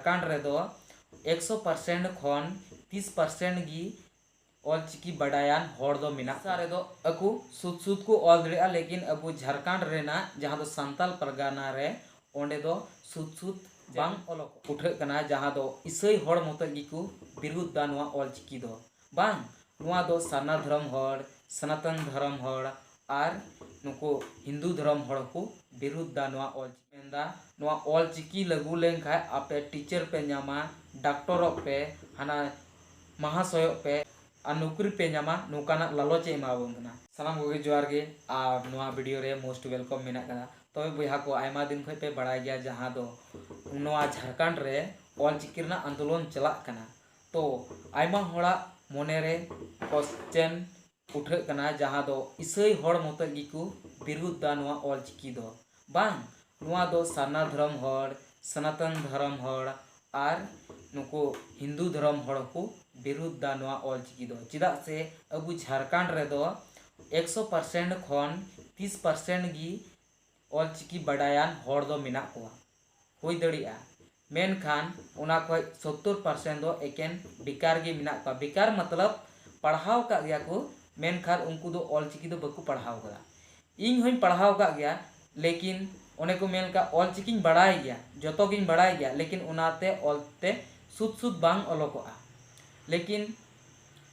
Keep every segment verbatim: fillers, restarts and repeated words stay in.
ᱡᱷᱟᱲᱠᱷᱚᱸᱰ ᱨᱮᱫᱚ ᱮᱠᱥᱚ ᱯᱟᱨᱥᱮᱱᱴ ᱠᱷᱚᱱ ᱛᱤᱥ ᱯᱟᱨᱥᱮᱱᱴ ᱜᱮ ᱚᱞᱪᱤᱠᱤ ᱵᱟᱰᱟᱭᱟᱱ ᱦᱚᱲ ᱫᱚ ᱢᱮᱱᱟᱜ ᱠᱚᱣᱟ᱾ ᱨᱮᱫᱚ ᱟᱠᱚ ᱥᱩᱫ ᱥᱩᱫ ᱠᱚ ᱚᱞ ᱫᱟᱲᱮᱭᱟᱜᱼᱟ, ᱞᱮᱠᱤᱱ ᱟᱵᱚ ᱡᱷᱟᱲᱠᱷᱚᱸᱰ ᱨᱮᱱᱟᱜ ᱡᱟᱦᱟᱸ ᱫᱚ ᱥᱟᱱᱛᱟᱞ ᱯᱟᱨᱜᱟᱱᱟ ᱨᱮ, ᱚᱸᱰᱮ ᱫᱚ ᱥᱩᱫ ᱥᱩᱫ ᱵᱟᱝ ᱚᱞᱚᱜ ᱩᱴᱷᱟᱹᱜ ᱠᱟᱱᱟ, ᱡᱟᱦᱟᱸ ᱫᱚ ᱤᱥᱟᱹᱭ ᱦᱚᱲ ᱢᱚᱛᱚᱡ ᱜᱮᱠᱚ ᱵᱤᱨᱩᱫᱷ ᱫᱟ ᱱᱚᱣᱟ ᱚᱞᱪᱤᱠᱤ ᱫᱚ᱾ ᱵᱟᱝ, ᱱᱚᱣᱟ ᱫᱚ ᱥᱟᱨᱱᱟ ᱫᱷᱚᱨᱚᱢ ᱦᱚᱲ, ᱥᱚᱱᱟᱛᱚᱱ ᱫᱷᱚᱨᱚᱢ ᱦᱚᱲ ᱟᱨ ᱱᱩᱠᱩ ᱦᱤᱱᱫᱩ ᱫᱷᱚᱨᱚᱢ ᱦᱚᱲ ᱠᱚ ᱵᱤᱨᱩᱫᱷ ᱫᱟ ᱱᱚᱣᱟ ᱚᱞᱪᱤᱠᱤ᱾ ᱢᱮᱱᱫᱟ, ᱱᱚᱣᱟ ᱚᱞᱪᱤᱠᱤ ᱞᱟᱹᱜᱩ ᱞᱮᱱᱠᱷᱟᱱ ᱟᱯᱮ ᱴᱤᱪᱟᱨ ᱯᱮ ᱧᱟᱢᱟ, ᱰᱟᱠᱴᱚᱨᱚᱜ ᱯᱮ, ᱦᱟᱱᱟ ᱢᱟᱦᱟᱥᱚᱭᱚᱜ ᱯᱮ ᱟᱨ ᱱᱚᱠᱨᱤ ᱯᱮ ᱧᱟᱢᱟ, ᱱᱚᱝᱠᱟᱱᱟᱜ ᱞᱟᱞᱚᱪ ᱮ ᱮᱢᱟᱵᱚᱱ ᱠᱟᱱᱟ᱾ ᱥᱟᱱᱟᱢ ᱠᱚᱜᱮ ᱡᱚᱦᱟᱨ ᱜᱮ ᱟᱨ ᱱᱚᱣᱟ ᱵᱷᱤᱰᱤᱭᱳ ᱨᱮ most welcome ᱢᱮᱱᱟᱜ ᱠᱟᱫᱟ᱾ ᱛᱚᱵᱮ ᱵᱚᱭᱦᱟ ᱠᱚ, ᱟᱭᱢᱟ ᱫᱤᱱ ᱠᱷᱚᱱ ᱯᱮ ᱵᱟᱲᱟᱭ ᱜᱮᱭᱟ ᱡᱟᱦᱟᱸ ᱫᱚ ᱱᱚᱣᱟ ᱡᱷᱟᱲᱠᱷᱚᱸᱰ ᱨᱮ ᱚᱞᱪᱤᱠᱤ ᱨᱮᱱᱟᱜ ᱟᱱᱫᱳᱞᱚᱱ ᱪᱟᱞᱟᱜ ᱠᱟᱱᱟ᱾ ᱛᱚ ᱟᱭᱢᱟ ᱦᱚᱲᱟᱜ ᱢᱚᱱᱮ ᱨᱮ ᱠᱚᱥᱪᱮᱱ ᱩᱴᱷᱟᱹᱜ ᱠᱟᱱᱟ, ᱡᱟᱦᱟᱸ ᱫᱚ ᱤᱥᱟᱹᱭ ᱦᱚᱲ ᱢᱚᱛᱚᱡ ᱜᱮᱠᱚ ᱵᱤᱨᱩᱫᱷ ᱫᱟ ᱱᱚᱣᱟ ᱚᱞᱪᱤᱠᱤ ᱫᱚ᱾ ᱵᱟᱝ, ᱱᱚᱣᱟ ᱫᱚ ᱥᱟᱨᱱᱟ ᱫᱷᱚᱨᱚᱢ ᱦᱚᱲ, ᱥᱚᱱᱟᱛᱚᱱ ᱫᱷᱚᱨᱚᱢ ᱦᱚᱲ ᱟᱨ ᱱᱩᱠᱩ ᱦᱤᱱᱫᱩ ᱫᱷᱚᱨᱚᱢ ᱦᱚᱲ ᱠᱚ ᱵᱤᱨᱩᱫᱷ ᱫᱟ ᱱᱚᱣᱟ ᱚᱞᱪᱤᱠᱤ ᱫᱚ᱾ ᱪᱮᱫᱟᱜ ᱥᱮ ᱟᱵᱚ ᱡᱷᱟᱲᱠᱷᱚᱸᱰ ᱨᱮᱫᱚ ᱮᱠᱥᱚ ᱯᱟᱨᱥᱮᱱᱴ ᱠᱷᱚᱱ ᱛᱤᱥ ᱯᱟᱨᱥᱮᱱᱴ ᱜᱮ ᱚᱞᱪᱤᱠᱤ ᱵᱟᱰᱟᱭᱟᱱ ᱦᱚᱲ ᱫᱚ ᱢᱮᱱᱟᱜ ᱠᱚᱣᱟ᱾ ᱦᱩᱭ ᱫᱟᱲᱮᱭᱟᱜᱼᱟ, ᱢᱮᱱᱠᱷᱟᱱ ᱚᱱᱟ ᱠᱷᱚᱱ ᱥᱳᱛᱛᱳᱨ ᱯᱟᱨᱥᱮᱱᱴ ᱫᱚ ᱮᱠᱮᱱ ᱵᱮᱠᱟᱨ ᱜᱮ ᱢᱮᱱᱟᱜ ᱠᱚᱣᱟ᱾ ᱵᱮᱠᱟᱨ ᱢᱚᱛᱞᱚᱵ ᱯᱟᱲᱦᱟᱣ ᱟᱠᱟᱫ ᱜᱮᱭᱟ ᱠᱚ, ᱢᱮᱱᱠᱷᱟᱱ ᱩᱱᱠᱩ ᱫᱚ ᱚᱞᱪᱤᱠᱤ ᱫᱚ ᱵᱟᱠᱚ ᱯᱟᱲᱦᱟᱣ ᱠᱟᱫᱟ᱾ ᱤᱧ ᱦᱚᱧ ᱯᱟᱲᱦᱟᱣ ᱟᱠᱟᱫ ᱜᱮᱭᱟ, ᱞᱮᱠᱤᱱ ᱚᱱᱮ ᱠᱚ ᱢᱮᱱ ᱠᱟᱜ, ᱚᱞᱪᱤᱠᱤᱧ ᱵᱟᱲᱟᱭ ᱜᱮᱭᱟ, ᱡᱚᱛᱚ ᱜᱤᱧ ᱵᱟᱲᱟᱭ ᱜᱮᱭᱟ, ᱞᱮᱠᱤᱱ ᱚᱱᱟᱛᱮ ᱚᱞᱛᱮ ᱥᱩᱫ ᱥᱩᱫ ᱵᱟᱝ ᱚᱞᱚᱜᱚᱜᱼᱟ᱾ ᱞᱮᱠᱤᱱ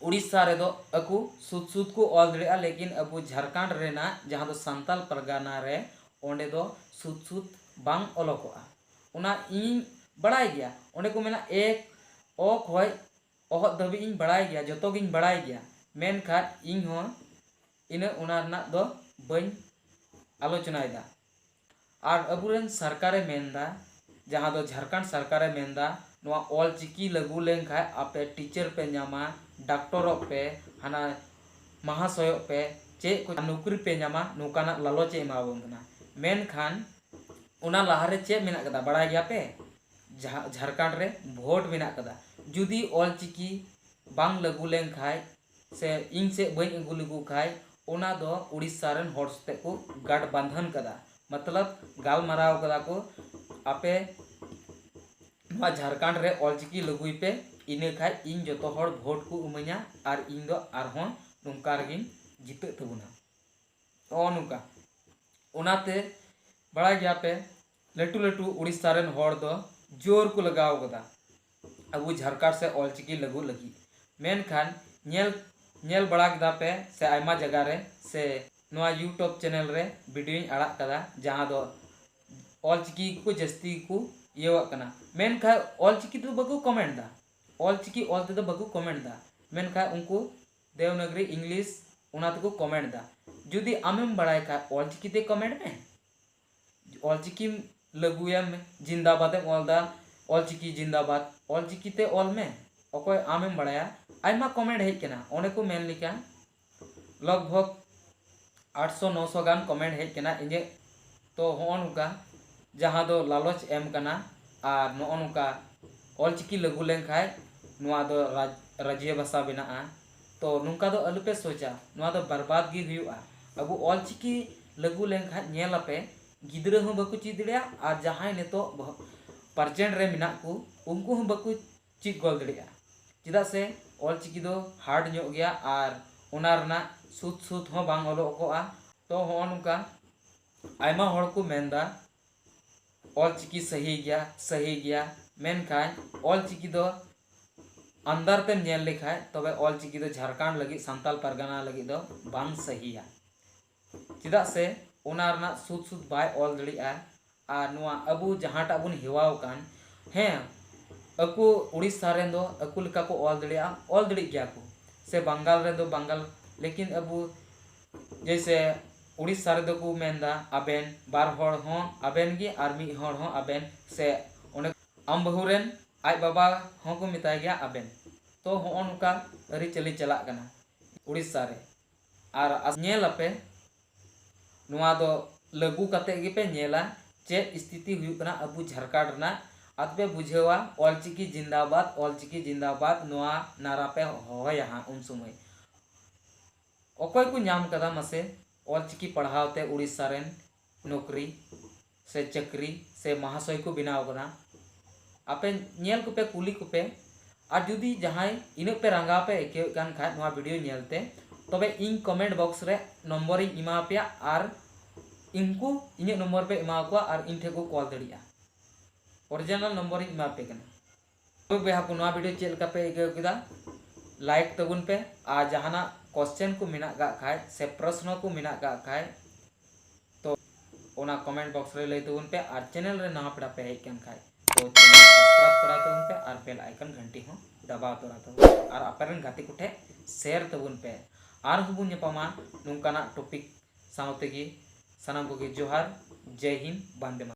ᱩᱲᱤᱥᱥᱟ ᱨᱮᱫᱚ ᱟᱠᱚ ᱥᱩᱫ ᱥᱩᱫ ᱠᱚ ᱚᱞ ᱫᱟᱲᱮᱭᱟᱜᱼᱟ, ᱞᱮᱠᱤᱱ ᱟᱵᱚ ᱡᱷᱟᱲᱠᱷᱚᱸᱰ ᱨᱮᱱᱟᱜ ᱡᱟᱦᱟᱸ ᱫᱚ ᱥᱟᱱᱛᱟᱞ ᱯᱟᱨᱜᱟᱱᱟ ᱨᱮ, ᱚᱸᱰᱮ ᱫᱚ ᱥᱩᱫ ᱥᱩᱫ ᱵᱟᱝ ᱚᱞᱚᱜᱚᱜᱼᱟ᱾ ᱚᱱᱟ ᱤᱧ ᱵᱟᱲᱟᱭ ᱜᱮᱭᱟ, ᱚᱸᱰᱮ ᱠᱚ ᱢᱮᱱᱟ ᱮᱠ ᱚ ᱠᱷᱚᱡ ᱚᱦᱚᱫ ᱫᱷᱟᱹᱵᱤᱡ ᱤᱧ ᱵᱟᱲᱟᱭ ᱜᱮᱭᱟ, ᱡᱚᱛᱚ ᱜᱤᱧ ᱵᱟᱲᱟᱭ ᱜᱮᱭᱟ, ᱢᱮᱱᱠᱷᱟᱱ ᱤᱧ ᱦᱚᱸ ᱤᱱᱟᱹᱜ ᱚᱱᱟ ᱨᱮᱱᱟᱜ ᱫᱚ ᱵᱟᱹᱧ ᱟᱞᱳᱪᱚᱱᱟᱭᱮᱫᱟ᱾ ᱟᱨ ᱟᱵᱚᱨᱮᱱ ᱥᱚᱨᱠᱟᱨᱮ ᱢᱮᱱᱫᱟ, ᱡᱟᱦᱟᱸ ᱫᱚ ᱡᱷᱟᱲᱠᱷᱚᱸᱰ ᱥᱚᱨᱠᱟᱨᱮ ᱢᱮᱱᱫᱟ, ᱱᱚᱣᱟ ᱚᱞ ᱪᱤᱠᱤ ᱞᱟᱹᱜᱩ ᱞᱮᱱᱠᱷᱟᱱ ᱟᱯᱮ ᱴᱤᱪᱟᱨ ᱯᱮ ᱧᱟᱢᱟ, ᱰᱟᱠᱴᱚᱨᱚᱜ ᱯᱮ, ᱦᱟᱱᱟ ᱢᱟᱦᱟᱥᱚᱭᱚᱜ ᱯᱮ, ᱪᱮᱫ ᱠᱚ ᱱᱚᱠᱨᱤ ᱯᱮ ᱧᱟᱢᱟ, ᱱᱚᱝᱠᱟᱱᱟᱜ ᱞᱟᱞᱚᱪ ᱮ ᱮᱢᱟᱵᱚᱱ ᱠᱟᱱᱟ᱾ ᱢᱮᱱᱠᱷᱟᱱ ᱚᱱᱟ ᱞᱟᱦᱟᱨᱮ ᱪᱮᱫ ᱢᱮᱱᱟᱜ ᱠᱟᱫᱟ ᱵᱟᱲᱟᱭ ᱜᱮᱭᱟ ᱯᱮ? ᱡᱷᱟ-, ᱡᱷᱟᱲᱠᱷᱚᱸᱰ ᱨᱮ ᱵᱷᱳᱴ ᱢᱮᱱᱟᱜ ᱠᱟᱫᱟ᱾ ᱡᱩᱫᱤ ᱚᱞ ᱪᱤᱠᱤ ᱵᱟᱝ ᱞᱟᱹᱜᱩ ᱞᱮᱱᱠᱷᱟᱡ ᱥᱮ ᱤᱧ ᱥᱮᱫ ᱵᱟᱹᱧ ᱟᱹᱜᱩ ᱞᱮᱠᱚ ᱠᱷᱟᱡ, ᱚᱱᱟ ᱫᱚ ᱩᱲᱤᱥᱥᱟ ᱨᱮᱱ ᱦᱚᱲ ᱥᱟᱛᱮᱜ ᱠᱚ ᱜᱟᱴ ᱵᱟᱱᱫᱷᱚᱱ ᱠᱟᱫᱟ, ᱢᱚᱛᱞᱚᱵ ᱜᱟᱞᱢᱟᱨᱟᱣ ᱠᱟᱫᱟ ᱠᱚ, ᱟᱯᱮ ᱱᱚᱣᱟ ᱡᱷᱟᱲᱠᱷᱚᱸᱰ ᱨᱮ ᱚᱞᱪᱤᱠᱤ ᱞᱟᱹᱜᱩᱭ ᱯᱮ, ᱤᱱᱟᱹ ᱠᱷᱟᱡ ᱤᱧ ᱡᱚᱛᱚ ᱦᱚᱲ ᱵᱷᱳᱴ ᱠᱚ ᱤᱢᱟᱹᱧᱟ ᱟᱨ ᱤᱧ ᱫᱚ ᱟᱨᱦᱚᱸ ᱱᱚᱝᱠᱟ ᱨᱮᱜᱮᱧ ᱡᱤᱛᱟᱹᱜ ᱛᱟᱵᱚᱱᱟ᱾ ᱱᱚᱜᱼᱚ ᱱᱚᱝᱠᱟ᱾ ᱚᱱᱟᱛᱮ ᱵᱟᱲᱟᱭ ᱜᱮᱭᱟ ᱯᱮ, ᱞᱟᱹᱴᱩ ᱞᱟᱹᱴᱩ ᱩᱲᱤᱥᱥᱟ ᱨᱮᱱ ᱦᱚᱲ ᱫᱚ ᱡᱳᱨ ᱠᱚ ᱞᱟᱜᱟᱣ ᱠᱟᱫᱟ ᱟᱵᱚ ᱡᱷᱟᱨᱠᱷᱚᱸᱰ ᱥᱮ ᱚᱞᱪᱤᱠᱤ ᱞᱟᱹᱜᱩ ᱞᱟᱹᱜᱤᱫ᱾ ᱢᱮᱱᱠᱷᱟᱱ ᱧᱮᱞ, ᱧᱮᱞ ᱵᱟᱲᱟ ᱠᱮᱫᱟ ᱯᱮ ᱥᱮ ᱟᱭᱢᱟ ᱡᱟᱭᱜᱟ ᱨᱮ ᱥᱮ ᱱᱚᱣᱟ YouTube ᱪᱮᱱᱮᱞ ᱨᱮ ᱵᱷᱤᱰᱤᱭᱳᱧ ᱟᱲᱟᱜ ᱠᱟᱫᱟ, ᱡᱟᱦᱟᱸ ᱫᱚ ᱚᱞᱪᱤᱠᱤ ᱠᱚ ᱡᱟᱹᱥᱛᱤ ᱠᱚ ᱤᱭᱟᱹᱣᱟᱜ ᱠᱟᱱᱟ᱾ ᱢᱮᱱᱠᱷᱟᱱ ᱚᱞᱪᱤᱠᱤ ᱫᱚ ᱵᱟᱠᱚ ᱠᱚᱢᱮᱱᱴ ᱫᱟ, ᱚᱞᱪᱤᱠᱤ ᱚᱞ ᱛᱮᱫᱚ ᱵᱟᱠᱚ ᱠᱚᱢᱮᱱᱴ ᱫᱟ, ᱢᱮᱱᱠᱷᱟᱱ ᱩᱱᱠᱩ ᱫᱮᱣᱱᱟᱜᱽᱨᱤ, ᱤᱝᱞᱤᱥ, ᱚᱱᱟ ᱛᱮᱠᱚ ᱠᱚᱢᱮᱱᱴ ᱫᱟ᱾ ᱡᱩᱫᱤ ᱟᱢᱮᱢ ᱵᱟᱲᱟᱭ ᱠᱷᱟᱡ ᱚᱞᱪᱤᱠᱤ ᱛᱮ ᱠᱚᱢᱮᱱᱴ ᱢᱮ, ᱚᱞᱪᱤᱠᱤᱢ ᱞᱟᱹᱜᱩᱭᱟ, ᱡᱤᱱᱫᱟᱵᱟᱫ ᱮᱢ ᱚᱞ ᱫᱟ, ᱚᱞᱪᱤᱠᱤ ᱡᱤᱱᱫᱟᱵᱟᱫ, ᱚᱞᱪᱤᱠᱤ ᱛᱮ ᱚᱞ ᱢᱮ᱾ ᱚᱠᱚᱭ ᱟᱢᱮᱢ ᱵᱟᱲᱟᱭᱟ, ᱟᱭᱢᱟ ᱠᱚᱢᱮᱱᱴ ᱦᱮᱡ ᱠᱟᱱᱟ, ᱚᱸᱰᱮ ᱠᱚ ᱢᱮᱱ ᱞᱮᱠᱟ ᱞᱚᱜᱽ ᱵᱷᱚᱜᱽ ᱟᱴᱥᱚ ᱱᱚᱥᱚ ᱜᱟᱱ ᱠᱚᱢᱮᱱᱴ ᱦᱮᱡ ᱠᱟᱱᱟ ᱤᱧᱟᱹᱜ᱾ ᱛᱚ ᱦᱚᱸᱜᱼᱚ ᱱᱚᱝᱠᱟ ᱡᱟᱦᱟᱸ ᱫᱚ ᱞᱟᱞᱚᱪ ᱮᱢ ᱠᱟᱱᱟ, ᱟᱨ ᱱᱚᱜᱼᱚ ᱱᱚᱝᱠᱟ ᱚᱞᱪᱤᱠᱤ ᱞᱟᱹᱜᱩ ᱞᱮᱱᱠᱷᱟᱡ ᱱᱚᱣᱟ ᱫᱚ ᱨᱟᱡᱽ, ᱨᱟᱡᱽᱭᱚ ᱵᱷᱟᱥᱟ ᱵᱮᱱᱟᱜᱼᱟ᱾ ᱛᱚ ᱱᱚᱝᱠᱟ ᱫᱚ ᱟᱞᱚᱯᱮ ᱥᱳᱪᱟ, ᱱᱚᱣᱟ ᱫᱚ ᱵᱟᱨᱵᱟᱫᱽ ᱜᱮ ᱦᱩᱭᱩᱜᱼᱟ᱾ ᱟᱵᱚ ᱚᱞᱪᱤᱠᱤ ᱞᱟᱹᱜᱩ ᱞᱮᱱᱠᱷᱟᱡ ᱧᱮᱞ ᱟᱯᱮ, ᱜᱤᱫᱽᱨᱟᱹ ᱦᱚᱸ ᱵᱟᱠᱚ ᱪᱮᱫ ᱫᱟᱲᱮᱭᱟᱜᱼᱟ, ᱟᱨ ᱡᱟᱦᱟᱸᱭ ᱱᱤᱛᱚᱜ ᱵᱚᱦ-, ᱯᱟᱨᱪᱮᱱᱴ ᱨᱮ ᱢᱮᱱᱟᱜ ᱠᱚ, ᱩᱱᱠᱩ ᱦᱚᱸ ᱵᱟᱠᱚ ᱪᱮᱫ ᱜᱚᱫ ᱫᱟᱲᱮᱭᱟᱜᱼᱟ᱾ ᱪᱮᱫᱟᱜ ᱥᱮ ᱚᱞᱪᱤᱠᱤ ᱫᱚ ᱦᱟᱨᱰ ᱧᱚᱜ ᱜᱮᱭᱟ ᱟᱨ ᱚᱱᱟ ᱨᱮᱱᱟᱜ ᱥᱩᱫ ᱥᱩᱫ ᱦᱚᱸ ᱵᱟᱝ ᱚᱞᱚᱜᱚᱜᱼᱟ᱾ ᱛᱚ ᱦᱚᱸᱜᱼᱚ ᱱᱚᱝᱠᱟ ᱟᱭᱢᱟ ᱦᱚᱲ ᱠᱚ ᱢᱮᱱᱫᱟ ᱚᱞᱪᱤᱠᱤ ᱥᱟᱹᱦᱤ ᱜᱮᱭᱟ, ᱥᱟᱹᱦᱤ ᱜᱮᱭᱟ, ᱢᱮᱱᱠᱷᱟᱱ ᱚᱞᱪᱤᱠᱤ ᱫᱚ ᱟᱱᱫᱟᱨ ᱛᱮᱢ ᱧᱮᱞ ᱞᱮᱠᱷᱟᱡ ᱛᱚᱵᱮ ᱚᱞᱪᱤᱠᱤ ᱫᱚ ᱡᱷᱟᱲᱠᱷᱚᱸᱰ ᱞᱟᱹᱜᱤᱫ, ᱥᱟᱱᱛᱟᱞ ᱯᱟᱨᱜᱟᱱᱟ ᱞᱟᱹᱜᱤᱫ ᱫᱚ ᱵᱟᱝ ᱥᱟᱹᱦᱤᱭᱟ᱾ ᱪᱮᱫᱟᱜ ᱥᱮ ᱚᱱᱟ ᱨᱮᱱᱟᱜ ᱥᱩᱫ ᱥᱩᱫ ᱵᱟᱭ ᱚᱞ ᱫᱟᱲᱮᱭᱟᱜᱼᱟ᱾ ᱟᱨ ᱱᱚᱣᱟ ᱟᱵᱚ ᱡᱟᱦᱟᱸᱴᱟᱜ ᱵᱚᱱ ᱦᱮᱣᱟᱣ ᱠᱟᱱ, ᱦᱮᱸ, ᱟᱠᱚ ᱩᱲᱤᱥᱥᱟ ᱨᱮᱱ ᱫᱚ ᱟᱠᱚ ᱞᱮᱠᱟ ᱠᱚ ᱚᱞ ᱫᱟᱲᱮᱭᱟᱜᱼᱟ, ᱚᱞ ᱫᱟᱲᱮᱜ ᱜᱮᱭᱟ ᱠᱚ, ᱥᱮ ᱵᱟᱝᱜᱟᱞ ᱨᱮᱱ ᱫᱚ ᱵᱟᱝᱜᱟᱞ, ᱞᱮᱠᱤᱱ ᱟᱵᱚ ᱡᱮᱭᱥᱮ ᱩᱲᱤᱥᱥᱟ ᱨᱮᱫᱚ ᱠᱚ ᱢᱮᱱᱫᱟ ᱟᱵᱮᱱ, ᱵᱟᱨ ᱦᱚᱲ ᱦᱚᱸ ᱟᱵᱮᱱ ᱜᱮ ᱟᱨ ᱢᱤᱫ ᱦᱚᱲ ᱦᱚᱸ ᱟᱵᱮᱱ, ᱥᱮ ᱚᱱᱮ ᱟᱢ ᱵᱟᱹᱦᱩ ᱨᱮᱱ ᱟᱡ ᱵᱟᱵᱟ ᱦᱚᱸᱠᱚ ᱢᱮᱛᱟᱭ ᱜᱮᱭᱟ ᱟᱵᱮᱱ᱾ ᱛᱚ ᱦᱚᱸᱜᱼᱚ ᱱᱚᱝᱠᱟ ᱟᱹᱨᱤᱪᱟᱹᱞᱤ ᱪᱟᱞᱟᱜ ᱠᱟᱱᱟ ᱩᱲᱤᱥᱥᱟ ᱨᱮ᱾ ᱟᱨ ᱟᱥ-, ᱧᱮᱞ ᱟᱯᱮ, ᱱᱚᱣᱟ ᱫᱚ ᱞᱟᱹᱜᱩ ᱠᱟᱛᱮ ᱜᱮᱯᱮ ᱧᱮᱞᱟ ᱪᱮᱫ ᱥᱛᱷᱤᱛᱤ ᱦᱩᱭᱩᱜ ᱠᱟᱱᱟ ᱟᱵᱚ ᱡᱷᱟᱨᱠᱷᱚᱸᱰ ᱨᱮᱱᱟᱜ᱾ ᱟᱫᱚ ᱯᱮ ᱵᱩᱡᱷᱟᱹᱣᱟ ᱚᱞᱪᱤᱠᱤ ᱡᱤᱱᱫᱟᱵᱟᱫ, ᱚᱞᱪᱤᱠᱤ ᱡᱤᱱᱫᱟᱵᱟᱫ ᱱᱚᱣᱟ ᱱᱟᱨᱟ ᱯᱮ ᱦᱚᱦᱚᱭᱟ ᱦᱟᱸᱜ ᱩᱱ ᱥᱚᱢᱚᱭ᱾ ᱚᱠᱚᱭ ᱠᱚ ᱧᱟᱢ ᱠᱟᱫᱟ ᱢᱟᱥᱮ ᱚᱞᱪᱤᱠᱤ ᱯᱟᱲᱦᱟᱣ ᱛᱮ ᱩᱲᱤᱥᱥᱟ ᱨᱮᱱ ᱱᱚᱠᱨᱤ ᱥᱮ ᱪᱟᱹᱠᱨᱤ ᱥᱮ ᱢᱟᱦᱟᱥᱚᱭ ᱠᱚ ᱵᱮᱱᱟᱣ ᱠᱟᱱᱟ? ᱟᱯᱮ ᱧᱮᱞ ᱠᱚᱯᱮ, ᱠᱩᱞᱤ ᱠᱚᱯᱮ᱾ ᱟᱨ ᱡᱩᱫᱤ ᱡᱟᱦᱟᱸᱭ ᱤᱱᱟᱹᱜ ᱯᱮ ᱨᱟᱸᱜᱟᱣ ᱯᱮ ᱟᱹᱭᱠᱟᱹᱣᱮᱫ ᱠᱟᱱ ᱠᱷᱟᱡ ᱱᱚᱣᱟ ᱵᱷᱤᱰᱤᱭᱳ ᱧᱮᱞᱛᱮ, ᱛᱚᱵᱮ ᱤᱧ ᱠᱚᱢᱮᱱᱴ ᱵᱚᱠᱥ ᱨᱮ ᱱᱚᱢᱵᱚᱨᱤᱧ ᱮᱢᱟᱣᱟᱯᱮᱭᱟ ᱟᱨ ᱩᱱᱠᱩ ᱤᱧᱟᱹᱜ ᱱᱚᱢᱵᱚᱨ ᱯᱮ ᱮᱢᱟᱣᱟᱠᱚᱣᱟ ᱟᱨ ᱤᱧ ᱴᱷᱮᱱ ᱠᱚ ᱠᱚᱞ ᱫᱟᱲᱮᱭᱟᱜᱼᱟ᱾ ᱚᱨᱤᱡᱤᱱᱟᱞ ᱱᱚᱢᱵᱚᱨᱤᱧ ᱮᱢᱟᱯᱮ ᱠᱟᱱᱟ᱾ ᱛᱚ ᱵᱚᱭᱦᱟ ᱠᱚ, ᱱᱚᱣᱟ ᱵᱷᱤᱰᱤᱭᱳ ᱪᱮᱫ ᱞᱮᱠᱟ ᱯᱮ ᱟᱹᱭᱠᱟᱹᱣ ᱠᱮᱫᱟ? ᱞᱟᱭᱤᱠ ᱛᱟᱵᱚᱱ ᱯᱮ, ᱟᱨ ᱡᱟᱦᱟᱱᱟᱜ ᱠᱚᱥᱪᱮᱱ ᱠᱚ ᱢᱮᱱᱟᱜ ᱠᱟᱜ ᱠᱷᱟᱡ ᱥᱮ ᱯᱨᱚᱥᱱᱚ ᱠᱚ ᱢᱮᱱᱟᱜ ᱠᱟᱜ ᱠᱷᱟᱡ, ᱛᱚ ᱚᱱᱟ ᱠᱚᱢᱮᱱᱴ ᱵᱚᱠᱥ ᱨᱮ ᱞᱟᱹᱭ ᱛᱟᱵᱚᱱ ᱯᱮ᱾ ᱟᱨ ᱪᱮᱱᱮᱞ ᱨᱮ ᱱᱟᱣᱟ ᱯᱮᱲᱟ ᱯᱮ ᱦᱮᱡ ᱠᱟᱱ ᱠᱷᱟᱡ, ᱛᱚ ᱪᱮᱱᱮᱞ ᱥᱟᱵᱥᱠᱨᱟᱭᱤᱵ ᱠᱚᱨᱟᱣ ᱛᱟᱵᱚᱱ ᱯᱮ ᱟᱨ ᱵᱮᱞ ᱟᱭᱠᱚᱱ ᱜᱷᱟᱱᱴᱤ ᱦᱚᱸ ᱫᱟᱵᱟᱣ ᱛᱚᱨᱟ ᱛᱟᱵᱚᱱ ᱯᱮ᱾ ᱟᱨ ᱟᱯᱮ ᱨᱮᱱ ᱜᱟᱛᱮ ᱠᱚᱴᱷᱮᱱ ᱥᱮᱭᱟᱨ ᱛᱟᱵᱚᱱ ᱯᱮ᱾ ᱟᱨᱦᱚᱸ ᱵᱚᱱ ᱧᱟᱯᱟᱢᱟ ᱱᱚᱝᱠᱟᱱᱟᱜ ᱴᱚᱯᱤᱠ ᱥᱟᱶ ᱛᱮᱜᱮ᱾ ᱥᱟᱱᱟᱢ ᱠᱚᱜᱮ ᱡᱚᱦᱟᱨ, ᱡᱟᱭ ᱦᱤᱱᱫ, ᱵᱟᱱᱫᱮ ᱢᱟᱛᱚᱨᱚᱢ᱾